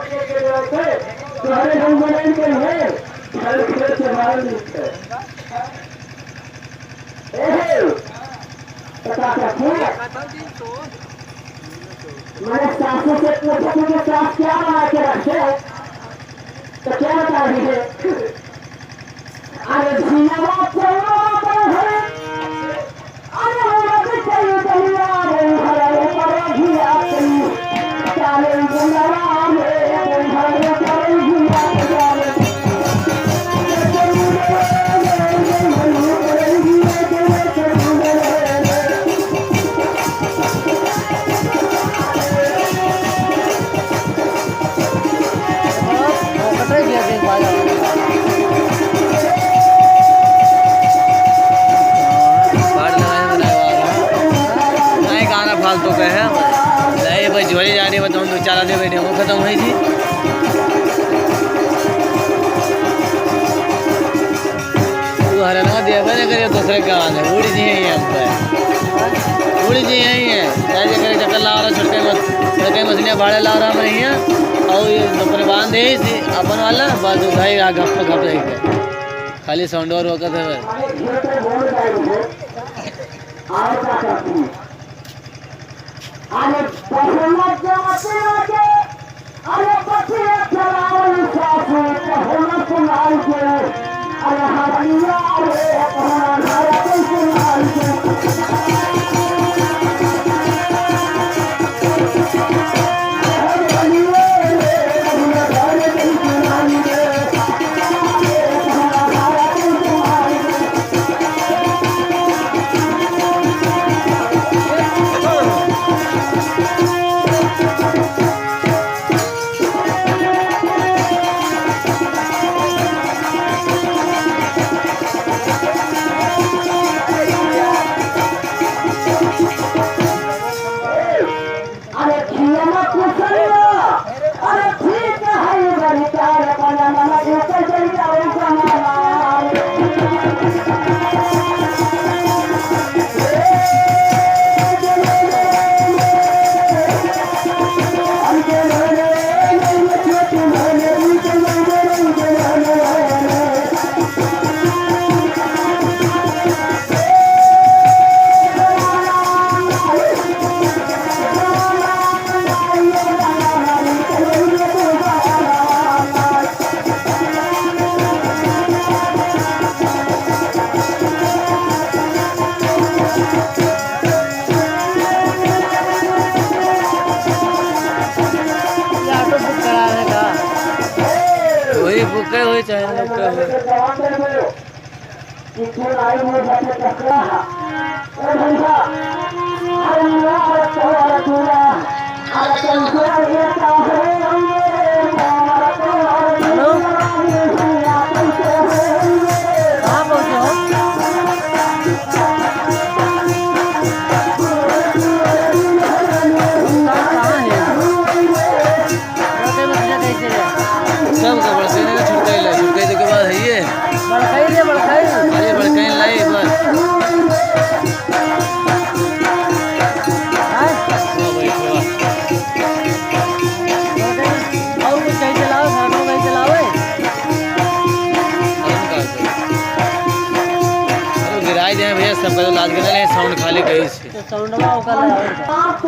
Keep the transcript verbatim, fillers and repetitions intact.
तुम्हारे हम बोलेंगे नहीं, घर से बाहर निकले। एहे, पता क्या किया? मैंने सासू से पूछा, "तुझे सास क्या बना के रखे?" तो क्या बता रही है? अरे जिया बात करो, बात करो, अरे। पार लगाए बनाए वाला। नहीं, गाना फालतू का है। नहीं, बस झोली जा रही है, बताऊँ, दो चार आदमी बैठे हैं, वो खत्म हुई थी। तू हरनवा देबे न करे, दूसरे का आने, उड़ जी है ये हम पे। उड़ जी है ये। क्या जे करे, चक्कर ला रहा, छोटके मत, छोटके मछलियाँ भाड़े ला रहा हम रही हैं। और ये ऊपर बांध दे इसी अपन वाला, बस उठाई रहा, गप गप रही है। खाली साउंड और रोकत है। अरे, ये तो बोल रहे हैं। और क्या करती है? अरे, पहुना के मत लगे। अरे, बतिया चलावल सासू, पहुना सुनाई के। अरे, हरनिया रे, पहुना घर के सुनाई के। अरे खिया मत कुसलिया, अरे ठीक है, बड़ी कार बना मना ऊपर चल जाओ जमाना। ये ऑटो बुक करा है का? वही बुक है, वही चाहे हम लोग का हो। हेलो, कहाँ पहुँचे हो? कहाँ, कहाँ है? सब का बड़कई ना, छुटकाई ला, छुटकाई तो के बाद है ये। बड़कई रे, बड़कई। अरे, बड़कई लाई एक बार। हाँ? वाह भाई, वाह। बड़कई, और कुछ कहीं चलाओ, सरनो कहीं चलाओ, ए। अरे, गिराई दे भैया, सबका तो लाद के ना ले, साउंड खाली कहीं से। तो साउंडवा ओकर लगाओ।